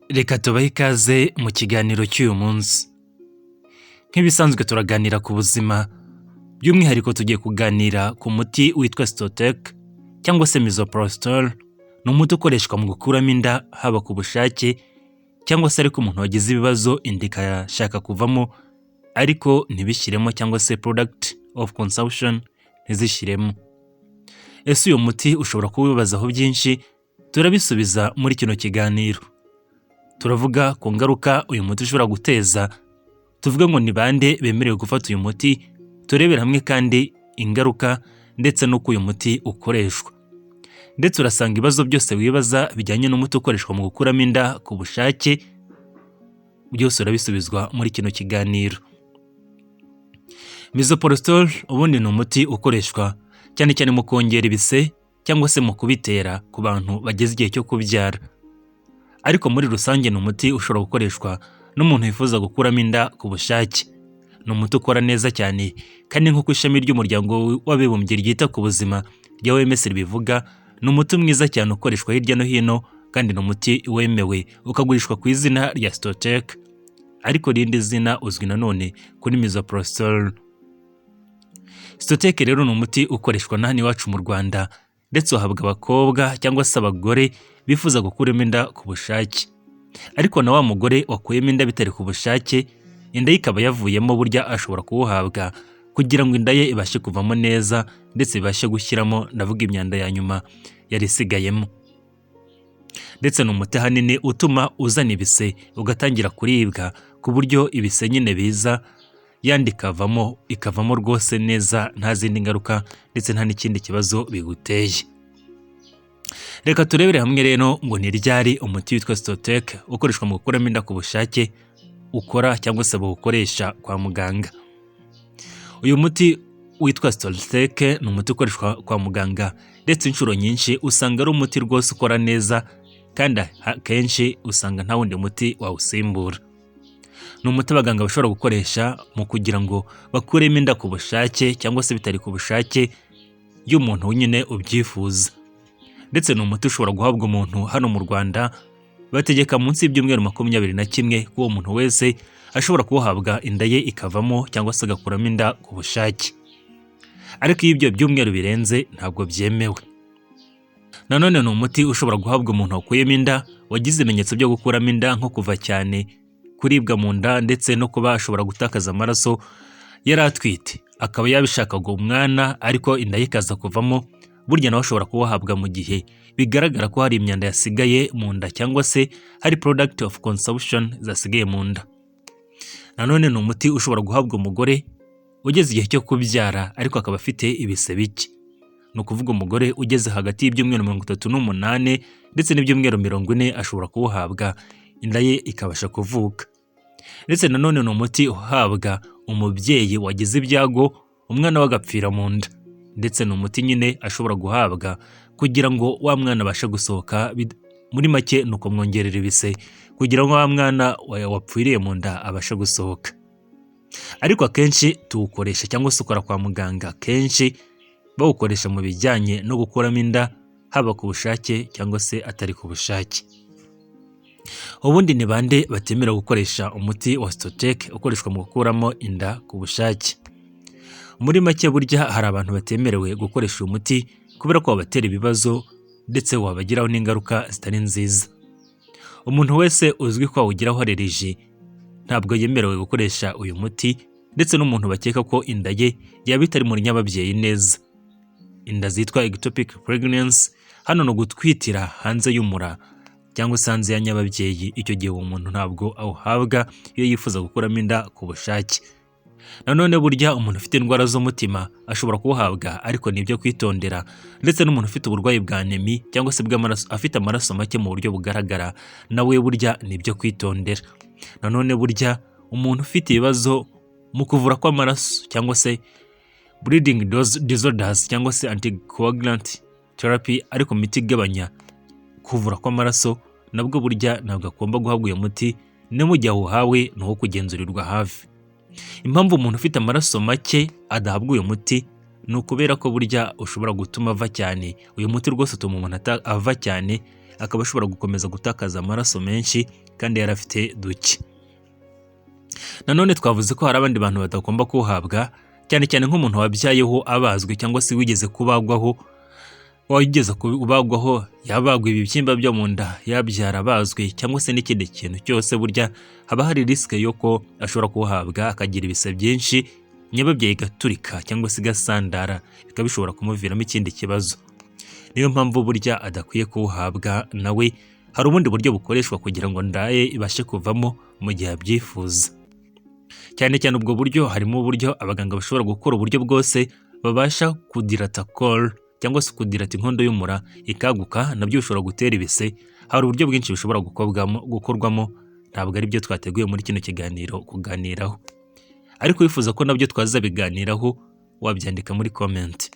Reka tubahe ikaze mu kiganiro cy'uyu munsi. Nk'ibisanzwe turaganira ku buzima, by'umwihariko tugiye kuganira ku muti witwa Cytotec cyangwa se Misoprostol. Ni umuti ukoreshwa mu gukuramo inda, haba ku bushake cyangwa se ariko umuntu wagize ibibazo inda ikashaka kuvamo ariko ntibishyiremo, cyangwa se product of consumption ntizishyiremo. Ese uyu muti ushobora kuwibazaho byinshi? Turabisubiza muri kino kiganiro. Turavuga ku ngaruka uyu muti ushobora guteza, tuvuge ngo ni bande bemerewe gufata uyu muti, turebere hamwe kandi ingaruka ndetse n'uko uyu muti ukoreshwa. Ndetse urasanga ibibazo byose wibaza bijyanye n'umuti ukoreshwa mu gukuramo inda ku bushake, byose urabisubizwa muri kino kiganiro. Misoprostol ubundi ni umuti ukoreshwa cyane cyane mu kongera ibise cyangwa se mu kubitera ku bantu bageze igihe cyo kubyara. Ariko muri rusange ni umuti ushobora gukoreshwa n'umuntu wifuza gukuramo inda ku bushake. Ni umuti ukora neza cyane, kandi nk'uko ishami ry'Umuryango w'Abibumbye ryita ku buzima rya OMS ribivuga, ni umuti mwiza cyane ukoreshwa hirya no hino, kandi ni umuti wemewe, ukagurishwa ku izina rya Cytotec, ariko irindi zina uzwi nanone kuri Misoprostol. Cytotec rero ni umuti ukoreshwa na hano iwacu mu Rwanda, ndetse uhabwa abakobwa cyangwa se abagore bifuza gukuramo inda ku bushake. Ariko na wa mugore wakuyemo inda bitari ku bushake, inda ye ikaba yavuyemo, burya ashobora kuwuhabwa kugira ngo inda ye ibashe kuvamo neza, ndetse ibashe gushyiramo, ndavuga imyanda ya nyuma yari isigayemo. Ndetse ni umuti ahanini utuma uzana ibise, ugatangira kuribwa, ku buryo ibise nyine biza yandi ikavamo, ikavamo rwose neza, nta zindi ngaruka ndetse nta n'ikindi kibazo biguteye. Reka turebere hamwe rero ngo ni ryari umuti witwa Cytotec ukoreshwa mu gukuramo inda ku bushake ukora cyangwa se bawukoresha kwa muganga. Uyu muti witwa Cytotec ni umuti ukoreshwa kwa muganga, ndetse inshuro nyinshi usanga ari umuti rwose ukora neza, kandi akenshi usanga nta wundi muti wawusimbura. Ni umuti abaganga bashobora gukoresha mu kugira ngo bakuremo inda ku bushake cyangwa se bitari ku bushake y'umuntu nyine ubyifuza. Ndetse ni umuti ushobora guhabwa umuntu. Hano mu Rwanda bategeka munsi y'ibyumweru 21 ko uwo muntu wese ashobora kuwuhabwa, inda ye ikavamo cyangwa se agakuramo inda ku bushake. Ariko iyo ibyo byumweru birenze ntabwo byemewe. Nanone ni umuti ushobora guhabwa umuntu wakuyemo inda, wagize ibimenyetso byo gukuramo inda, nko kuva cyane, kuribwa mu nda, ndetse no kuba ashobora gutakaza amaraso yari atwite, akaba yabishakaga umwana ariko inda ye ikaza kuvamo. Burya nawe ashobora kuwuhabwa mu gihe bigaragara ko hari imyanda yasigaye mu nda cyangwa se hari product of consumption zasigaye mu nda. Nanone ni umuti ushobora guhabwa umugore ugeze igihe cyo kubyara ariko akaba afite ibise bike. Ni ukuvuga umugore ugeze hagati y'ibyumweru 38 ndetse n'ibyumweru 40 ashobora kuwuhabwa, inda ye ikabasha kuvuka. Ndetse nanone ni umuti uhabwa umubyeyi wagize ibyago, umwana we agapfira mu nda. Ndetse ni umuti nyine ashobora guhabwa kugira ngo wa mwana abashe gusohoka. Muri make ni ukumwongerera ibise kugira ngo wa mwana wapfiriye mu nda abashe gusohoka. Ariko akenshi tuwukoresha cyangwa se ukora kwa muganga, kenshi bawukoresha mu bijyanye no gukuramo inda, haba ku bushake cyangwa se atari ku bushake. Ubundi ni bande batemerewe gukoresha umuti wa Cytotec ukoreshwa mu gukuramo inda ku bushake? Muri make, burya hari abantu batemerewe gukoresha uyu muti kubera ko wabatera ibibazo, ndetse wabagiraho n'ingaruka zitari nziza. Umuntu wese uzwi ko awugiraho allergie ntabwo yemerewe gukoresha uyu muti, ndetse n'umuntu bakeka ko inda ye yaba itari muri nyababyeyi neza. Inda zitwa ectopic pregnancy, hano ni ugutwitira hanze y'umura cyangwa se hanze ya nyababyeyi. Icyo gihe uwo muntu ntabwo awuhabwa iyo yifuza gukuramo inda ku bushake. Nanone burya umuntu ufite indwara z'umutima ashobora kuwuhabwa, ariko ni ibyo kwitondera. Ndetse n'umuntu ufite uburwayi bwa anémie cyangwa se bw'amaraso, afite amaraso make mu buryo bugaragara, nawe burya ni ibyo kwitondera. Nanone burya umuntu ufite ibibazo mu kuvura kw'amaraso cyangwa se bleeding disorders cyangwa se anticoagulant therapy, ariko miti igabanya kuvura kw'amaraso, nabwo burya ntabwo agomba guhabwa uyu muti. No mu gihe awuhawe ni uwo kugenzurirwa hafi. Impamvu umuntu ufite amaraso make adahabwa uyu muti ni ukubera ko burya ushobora gutuma ava cyane. Uyu muti rwose utuma umuntu ava cyane. akaba ashobora gukomeza gutakaza amaraso menshi kandi yari afite duke. Nanone twavuze ko hari abandi bantu batagomba kuwuhabwa, cyane cyane nk'umuntu wabyayeho abazwe cyangwa se wigeze kubagwaho, wigeze kubagwaho, yabagwa ibibyimba byo mu nda, yabyara abazwe cyangwa se n'ikindi kintu cyose, burya haba hari risque y'uko ashobora kuwuhabwa akagira ibise byinshi, nyababyeyi igaturika cyangwa se igasandara, bikaba bishobora kumuviramo ikindi kibazo. Niyo mpamvu burya adakwiye kuwuhabwa nawe. Hari ubundi buryo bukoreshwa kugira ngo ndaye ibashe kuvamo mu gihe abyifuza. Cyane cyane ubwo buryo harimo uburyo abaganga bashobora gukora uburyo bwose babasha kudilata col cyangwa se kudilata inkondo y'umura ikaguka, nabyo bishobora gutera ibise. Hari uburyo bwinshi bishobora gukorwamo, ntabwo ari byo twateguye muri kino kiganiro kuganiraho. Ariko wifuza ko nabyo twazabiganiraho, wabyandika muri comment.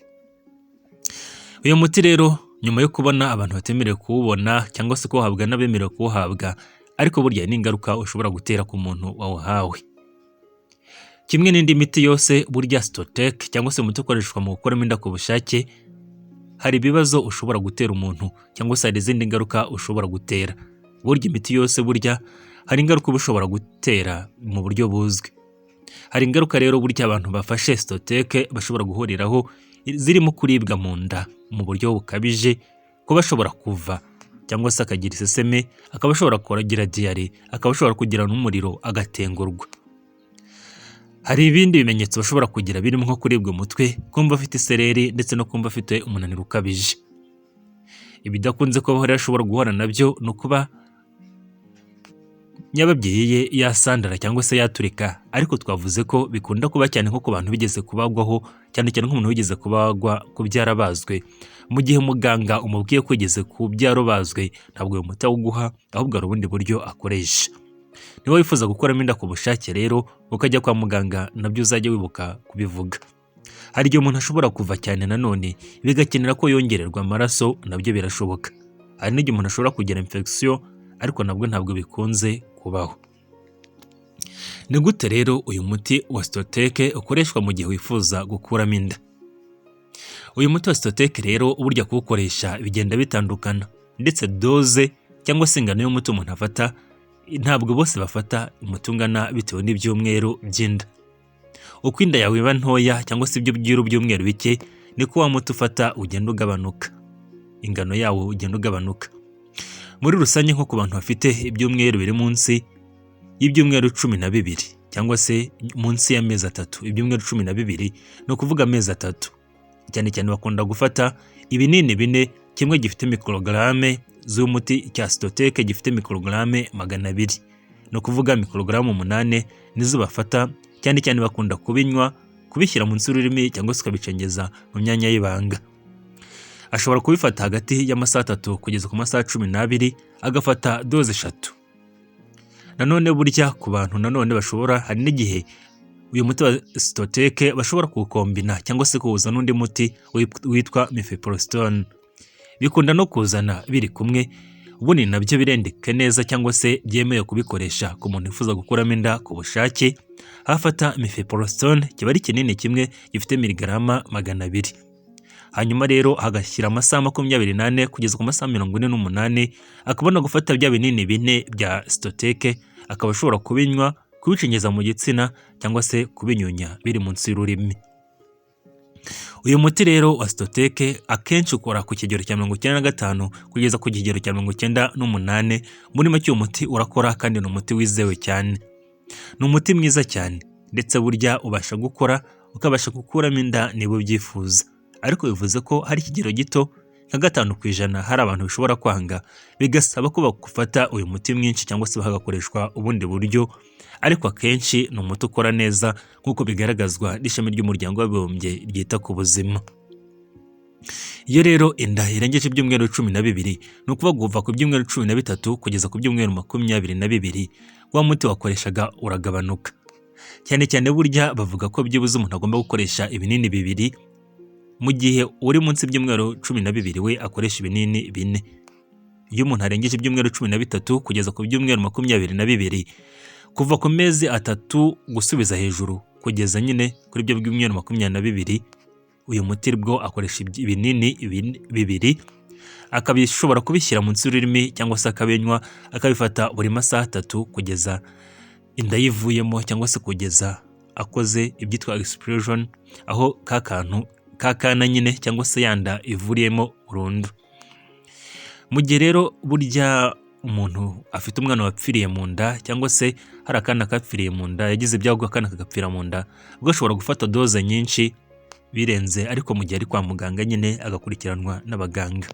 Uyu muti rero, nyuma yo kubona abantu batemerewe kuwubona cyangwa se kuwuhabwa n'abemerewe kuwuhabwa, ariko burya n'ingaruka ushobora gutera ku muntu wawuhawe. Kimwe n'indi miti yose, burya Cytotec cyangwa se umuti ukoreshwa mu gukuramo inda ku bushake, hari ibibazo ushobora gutera umuntu cyangwa se hari izindi ngaruka ushobora gutera. Burya imiti yose burya hari ingaruka uba ushobora gutera mu buryo buzwi. Hari ingaruka rero burya abantu bafashe Cytotec bashobora guhuriraho, zirimo kuribwa mu nda mu buryo bukabije, kuba ashobora kuva cyangwa se akagira iseseme, akaba ashobora kugira diyare, akaba ashobora kugira n'umuriro, agatengurwa. Hari ibindi bimenyetso bashobora kugira birimo nko kuribwa umutwe, kumva afite isereri ndetse no kumva afite umunaniro ukabije. Ibidakunze kubaho rero ashobora guhura nabyo ni ukuba nyababyeyi ye yasandara cyangwa se yaturika, ariko twavuze ko bikunda kuba cyane nko ku bantu bigeze kubagwaho, cyane cyane nk'umuntu wigeze kubagwa kubyara abazwe. Mu gihe muganga umubwiye ko wigeze kubyara ubazwe, ntabwo uyu muti awuguha, ahubwo hari ubundi buryo akoresha. Niba wifuza gukuramo inda ku bushake rero ukajya kwa muganga, nabyo uzajya wibuka kubivuga. Hari igihe umuntu ashobora kuva cyane nanone bigakenera ko yongererwa amaraso, nabyo birashoboka. Hari n'igihe umuntu ashobora kugira infection, ariko nabwo ntabwo bikunze kubaho. Ni gute rero uyu muti wa Cytotec ukoreshwa mu gihe wifuza gukuramo inda? Uyu muti wa Cytotec rero burya kuwukoresha bigenda bitandukana, ndetse dose cyangwa se ingano y'umuti umuntu afata, ntabwo bose bafata umuti ungana bitewe n'ibyumweru by'inda. Uko inda yawe iba ntoya cyangwa se ibyo byiro by'umweru bike, niko wa muti ufata ugenda ugabanuka, ingano yawo ugenda ugabanuka. Muri rusange, nko ku bantu bafite ibyumweru biri munsi y'ibyumweru 12 cyangwa se munsi y'amezi 3, ibyumweru 12 ni ukuvuga amezi 3, cyane cyane bakunda gufata ibinini bine, kimwe gifite microgramme z'umuti cya Cytotec gifite microgramme 200, ni ukuvuga microgramme 8 nizo bafata. Cyane cyane bakunda kubinywa, kubishyira munsi y'ururimi cyangwa se ukabicengeza mu myanya y'ibanga. Ashobora kubifata hagati y'amasaha 3 kugeza ku masaha 12, agafata dose eshatu. Nanone burya ku bantu nanone bashobora, hari n'igihe uyu muti wa Cytotec bashobora kuwukombina cyangwa se kuwuza n'undi muti witwa mifepristone. Bikunda no kuzana biri kumwe. Ubundi nabyo birendeka neza cyangwa se byemewe kubikoresha ku muntu wifuza gukuramo inda ku bushake. Aho afata mifepristone, kiba ari kinini kimwe gifite miligarama 200, hanyuma rero hagashyira amasaha 24 kugeza ku masaha 48, akabona gufata bya binini bine bya Cytotec, akaba ashobora kubinywa, kubicengeza mu gitsina cyangwa se kubinyunya biri munsi y'ururimi. Uyu muti rero wa Cytotec akenshi ukora ku kigero cya 95 kugeza ku kigero cya 98. Muri make uyu muti urakora kandi ni umuti wizewe cyane, ni umuti mwiza cyane, ndetse burya ubasha gukora ukabasha gukuramo inda niba ubyifuza. Ariko bivuze ko hari ikigero gito nka 5% hari abantu bishobora kwanga, bigasaba ko bagufata uyu muti mwinshi cyangwa se hagakoreshwa ubundi buryo. Ariko akenshi ni umuti ukora neza nk'uko bigaragazwa n'ishami ry'Umuryango w'Abibumbye ryita ku buzima. Iyo rero inda irengeje ibyumweru 12, ni ukuvuga kuva ku byumweru 13 kugeza ku byumweru 22, wa muti wakoreshaga uragabanuka. Cyane cyane burya bavuga ko byibuze umuntu agomba gukoresha ibinini bibiri, mu gihe uri munsi y'ibyumweru 12 we akoresha ibinini bine. Iyo umuntu arengeje ibyumweru 13 kugeza ku byumweru 22, kuva ku mezi 3 gusubiza hejuru kugeza nyine kuri ibyo byumweru 22, uyu muti bwo akoresha ibinini bibiri. Akabishobora kubishyira munsi y'ururimi cyangwa se akabinywa, akabifata buri masaha 3 kugeza inda yivuyemo cyangwa se kugeza akoze ibyitwa expulsion, aho ka kantu ka kana nyine cyangwa se yanda ivuriyemo burundu. Mu gihe rero burya umuntu afite umwana wapfiriye mu nda cyangwa se hari akana kapfiriye mu nda, yagize ibyago akana kagapfira mu nda, ubwo ashobora gufata dose nyinshi birenze, ariko mu gihe ari kwa muganga nyine agakurikiranwa n'abaganga.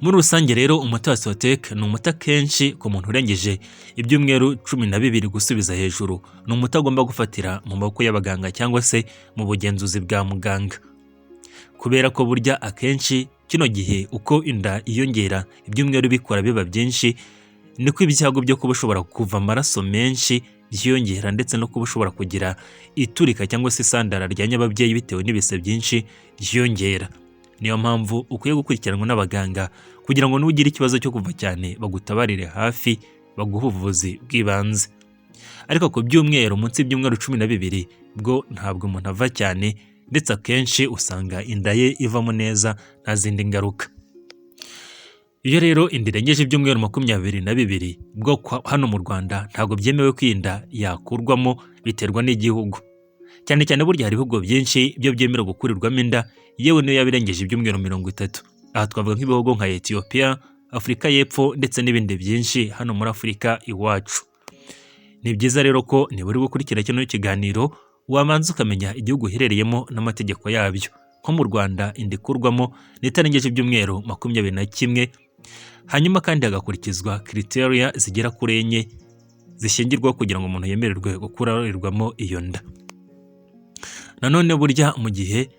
Muri rusange rero, umuti wa Cytotec ni umuti akenshi ku muntu urengeje ibyumweru 12 gusubiza hejuru, ni umuti agomba gufatira mu maboko y'abaganga cyangwa se mu bugenzuzi bwa muganga, kubera ko burya akenshi kino gihe uko inda yiyongera, ibyumweru bikora biba byinshi, niko ibyago byo kuba ushobora kuva amaraso menshi byiyongera, ndetse no kuba ushobora kugira iturika cyangwa se isandara rya nyababyeyi bitewe n'ibise byinshi byiyongera. Niyo mpamvu ukwiye gukurikiranwa n'abaganga kugira ngo nugira ikibazo cyo kuva cyane bagutabarire hafi, baguhe ubuvuzi bw'ibanze. Ariko ku byumweru, munsi y'ibyumweru 12, bwo ntabwo umuntu ava cyane, ndetse akenshi usanga inda ye ivamo neza nta zindi ngaruka. Iyo rero inda irengeje ibyumweru 22, bwo hano mu Rwanda ntabwo byemewe ko inda yakurwamo, biterwa n'igihugu. Cyane cyane burya hari ibihugu byinshi byo byemerewe gukurirwamo inda yewe niyo yaba irengeje ibyumweru 30. Aha twavuga nk'ibihugu nka Ethiopia, Afurika y'Epfo ndetse n'ibindi byinshi hano muri Afurika iwacu. Ni byiza rero ko niba uri gukurikira kino kiganiro wabanza ukamenya igihugu uherereyemo n'amategeko yabyo. Nko mu Rwanda inda ikurwamo ni itarengeje ibyumweru 21, hanyuma kandi hagakurikizwa criteria zigera kuri enye zishingirwaho kugira ngo umuntu yemererwe gukurirwamo iyo nda. Nanone burya mu gihe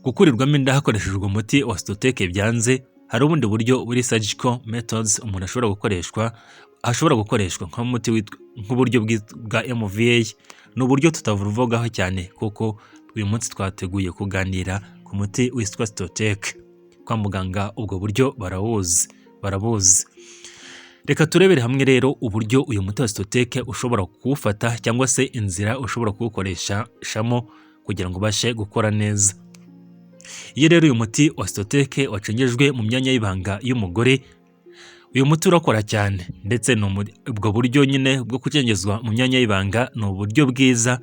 gukurirwamo inda hakoreshejwe umuti wa Cytotec byanze, hari ubundi buryo buri surgical methods umuntu ashobora gukoreshwa, ashobora gukoreshwa nk'umuti nk'uburyo bwa MVA. Ni uburyo tutavugaho cyane kuko uyu munsi twateguye kuganira ku muti witwa Cytotec. Kwa muganga ubwo buryo barawuzi, barabuzi. Reka turebere hamwe rero uburyo uyu muti wa Cytotec ushobora kuwufata cyangwa se inzira ushobora kuwukoreshamo kugira ngo ubashe gukora neza. Iyo rero uyu muti wa Cytotec wacengejwe mu myanya y'ibanga y'umugore, uyu muti urakora cyane, ndetse ubwo buryo nyine bwo gucengezwa mu myanya y'ibanga ni uburyo bwiza,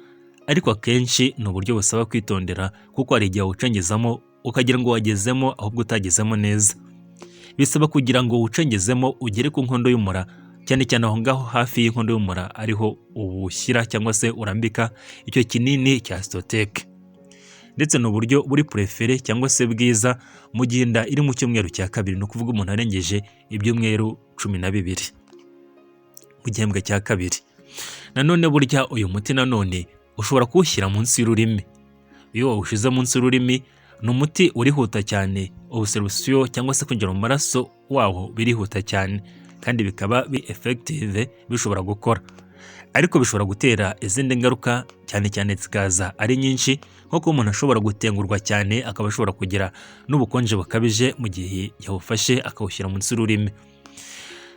ariko akenshi ni uburyo busaba kwitondera kuko hari igihe wawucengezamo ukagira ngo wagezemo ahubwo utagezemo neza. Bisaba kugira ngo wucengezemo ugere ku nkondo y'umura, cyane cyane aho ngaho hafi y'inkondo y'umura ariho uwushyira cyangwa se urambika icyo kinini cya Cytotec. Ndetse ni uburyo buri préféré cyangwa se bwiza mu gihe inda iri mu cyumweru cya kabiri, ni ukuvuga umuntu arengeje ibyumweru 12 mu gihembwe cya kabiri. Nanone burya uyu muti nanone ushobora kuwushyira munsi y'ururimi. Iyo wawushyize munsi y'ururimi, ni umuti urihuta cyane, absorption cyangwa se kwinjira mu maraso wawo birihuta cyane kandi bikaba bi effective, bishobora gukora. Ariko bishobora gutera izindi ngaruka, cyane cyane zikaza ari nyinshi, nko kuba umuntu ashobora gutengurwa cyane, akaba ashobora kugira n'ubukonje bukabije mu gihe yawufashe akawushyira munsi y'ururimi.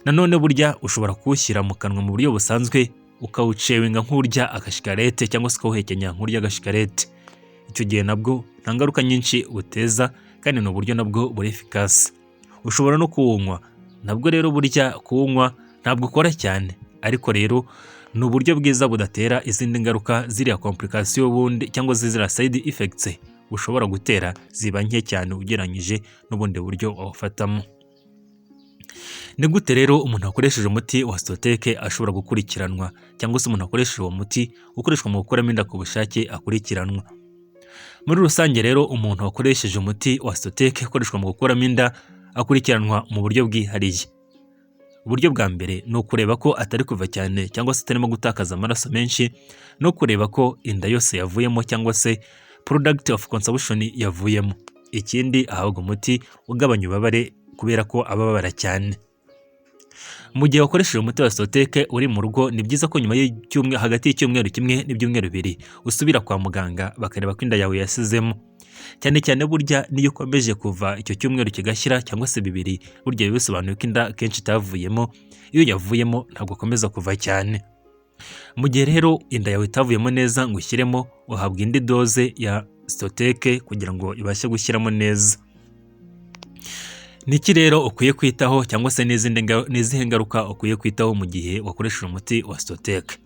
Nanone burya ushobora kuwushyira mu kanwa mu buryo busanzwe, ukawuchewinga nk'urya agashikarete cyangwa se ukawuhekenya nk'urya agashikarete. Icyo gihe nabwo nta ngaruka nyinshi buteza kandi ni uburyo nabwo buri efficace. Ushobora no kuwunywa. Nabwo rero burya kuwunywa ntabwo ukora cyane, ariko rero ni uburyo bwiza budatera izindi ngaruka, ziriya complication bundi cyangwa se ziriya side effects bushobora gutera ziba nke cyane ugereranyije n'ubundi buryo wawufatamo. Ni gute rero umuntu wakoresheje umuti wa Cytotec ashobora gukurikiranwa, cyangwa se umuntu wakoresheje uwo muti ukoreshwa mu gukuramo inda ku bushake akurikiranwa? Muri rusange rero, umuntu wakoresheje umuti wa Cytotec ukoreshwa mu gukuramo inda akurikiranwa mu buryo bwihariye. Uburyo bwa mbere ni ukureba ko atari kuva cyane cyangwa se atarimo gutakaza amaraso menshi, no kureba ko inda yose yavuyemo cyangwa se product of conception yavuyemo. Ikindi, ahabwa umuti ugabanya ububabare kubera ko aba ababara cyane. Mu gihe wakoresheje umuti wa Cytotec uri mu rugo, ni byiza ko nyuma y'icyumweru, hagati y'icyumweru kimwe n'ibyumweru 2, usubira kwa muganga bakareba ko inda yawe yasizemo. Cyane cyane burya niyo ukomeje kuva icyo cyumweru kigashyira cyangwa se 2, burya biba bisobanuye ko inda akenshi itavuyemo. Iyo yavuyemo ntabwo ukomeza kuva cyane. Mu gihe rero inda yawe itavuyemo neza ngo ushyiremo, uhabwa indi dose ya Cytotec kugira ngo ibashe gushyiramo neza. Niki rero ukwiye kwitaho, cyangwa se n'izihe ngaruka ukwiye kwitaho mu gihe wakoresheje umuti wa Cytotec?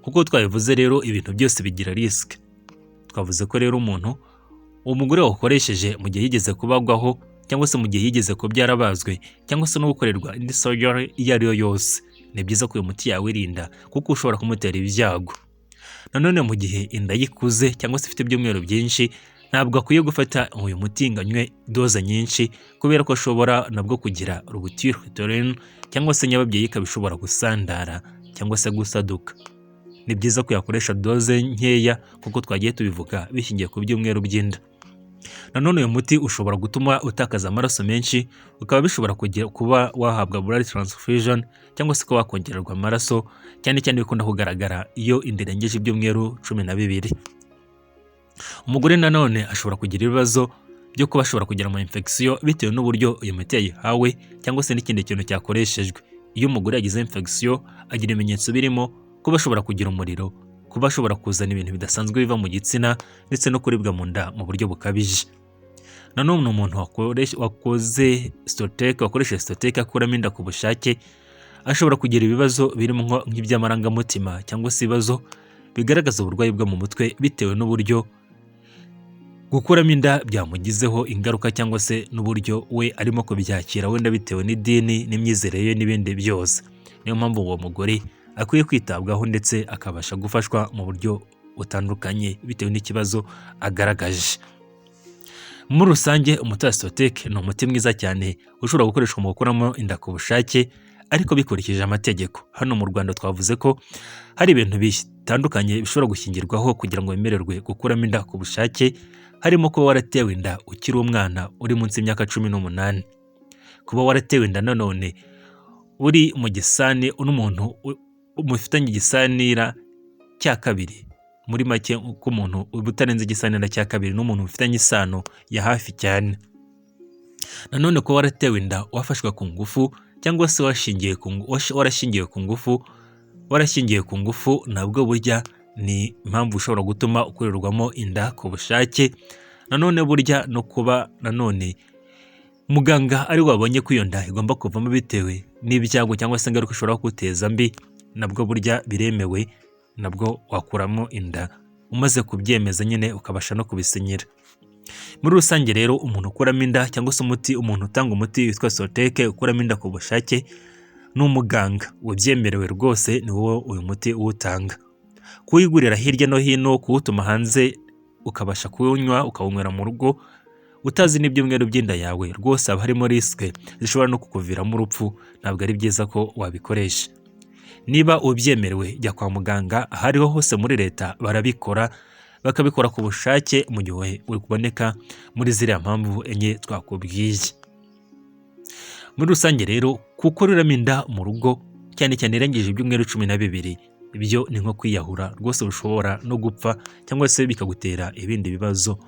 Kuko twabivuze rero, ibintu byose bigira risk. Twavuze ko rero umugore wakoresheje mu gihe yigeze kubagwaho, cyangwa se mu gihe yigeze kubyara abazwe, cyangwa se no gukorerwa indi surgery iyo ari yo yose, ni byiza ko uyu muti yawirinda kuko ushobora kumutera ibyago. Nanone mu gihe inda ye ikuze cyangwa se ifite ibyumweru byinshi, ntabwo akwiye gufata uyu muti ngo anywe dose nyinshi, kubera ko ashobora nabwo kugira rupture utérine, cyangwa se nyababyeyi ikaba ishobora gusandara cyangwa se gusaduka. Ni byiza ko yakoresha dose nkeya kuko twagiye tubivuga bishingiye ku byumweru by'inda. Nanone uyu muti ushobora gutuma utakaza amaraso menshi, ukaba bishobora kuba wahabwa blood transfusion, cyangwa se kuba wakongererwa amaraso. Cyane cyane bikunda kugaragara iyo inda irengeje ibyumweru 12. Umugore nanone ashobora kugira ibibazo byo kuba ashobora kugira ama infection bitewe n'uburyo uyu miti yayihawe cyangwa se n'ikindi kintu cyakoreshejwe. Iyo umugore yagize infection, agira ibimenyetso birimo kuba ashobora kugira umuriro, kuba ashobora kuzana ibintu bidasanzwe biva mu gitsina, ndetse no kuribwa mu nda mu buryo bukabije. Nanone umuntu wakoze Cytotec, wakoresheje Cytotec akuramo inda ku bushake, ashobora kugira ibibazo birimo nk'iby'amarangamutima cyangwa se ibibazo bigaragaza uburwayi bwo mu mutwe, bitewe n'uburyo gukuramo inda byamugizeho ingaruka, cyangwa se n'uburyo we arimo kubyakira, wenda bitewe n'idini n'imyizerere ye n'ibindi byose. Niyo mpamvu uwo mugore akwiye kwitabwaho ndetse akabasha gufashwa mu buryo butandukanye bitewe n'ikibazo agaragaje. Muri rusange, umuti wa Cytotec ni umuti mwiza cyane ushobora gukoreshwa mu gukuramo inda ku bushake, ariko bikurikije amategeko. Hano mu Rwanda twavuze ko hari ibintu bitandukanye bishobora gushingirwaho kugira ngo wemererwe gukuramo inda ku bushake, harimo kuba waratewe inda ukiri umwana uri munsi y'imyaka 18, kuba waratewe inda nanone uri mu gisani n'umuntu mufitanye igisanira cya kabiri. Muri make, ko umuntu uba utarenze igisanira cya kabiri n'umuntu mufitanye isano ya hafi cyane. Nanone kuba waratewe inda wafashwe ku ngufu, cyangwa se warashingiwe ku ngufu, warashyingiwe ku ngufu, nabwo burya ni impamvu ushobora gutuma ukorerwamo inda ku bushake. Nanone burya no kuba nanone muganga ari wabonye ko iyo nda igomba kuvamo bitewe n'ibyago cyangwa se ingaruka ishobora kuguteza mbi, nabwo burya biremewe, nabwo wakuramo inda umaze kubyemeza nyine, ukabasha no kubisinyira. Muri rusange rero, umuntu ukuramo inda cyangwa se umuti, umuntu utanga umuti witwa Cytotec ukuramo inda ku bushake ni umuganga ubyemerewe rwose, ni wowe uyu muti uwutanga. Kuwigurira hirya no hino, kuwutuma hanze, ukabasha kuwunywa, ukawunywera mu rugo utazi n'ibyumweru by'inda yawe, rwose haba harimo risk zishobora no kukuviramo urupfu. Ntabwo ari byiza ko wabikoresha. Niba ubyemerewe, jya kwa muganga, aho ariho hose muri leta barabikora, bakabikora ku bushake mu gihe uboneka muri ziriya mpamvu enye twakubwiye. Muri rusange rero, gukuriramo inda mu rugo, cyane cyane irengeje ibyumweru 12, ibyo ni nko kwiyahura rwose, ushobora no gupfa cyangwa se bikagutera ibindi bibazo.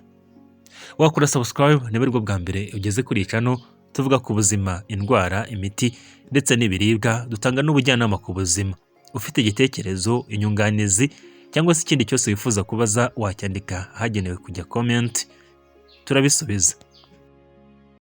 Wakora subscribe niba aribwo bwa mbere ugeze kuri iyi channel. Tuvuga ku buzima, indwara, imiti ndetse n'ibiribwa, dutanga n'ubujyanama ku buzima. Ufite igitekerezo, inyunganizi cyangwa se ikindi cyose wifuza kubaza, wacyandika ahagenewe kujya comment, turabisubiza.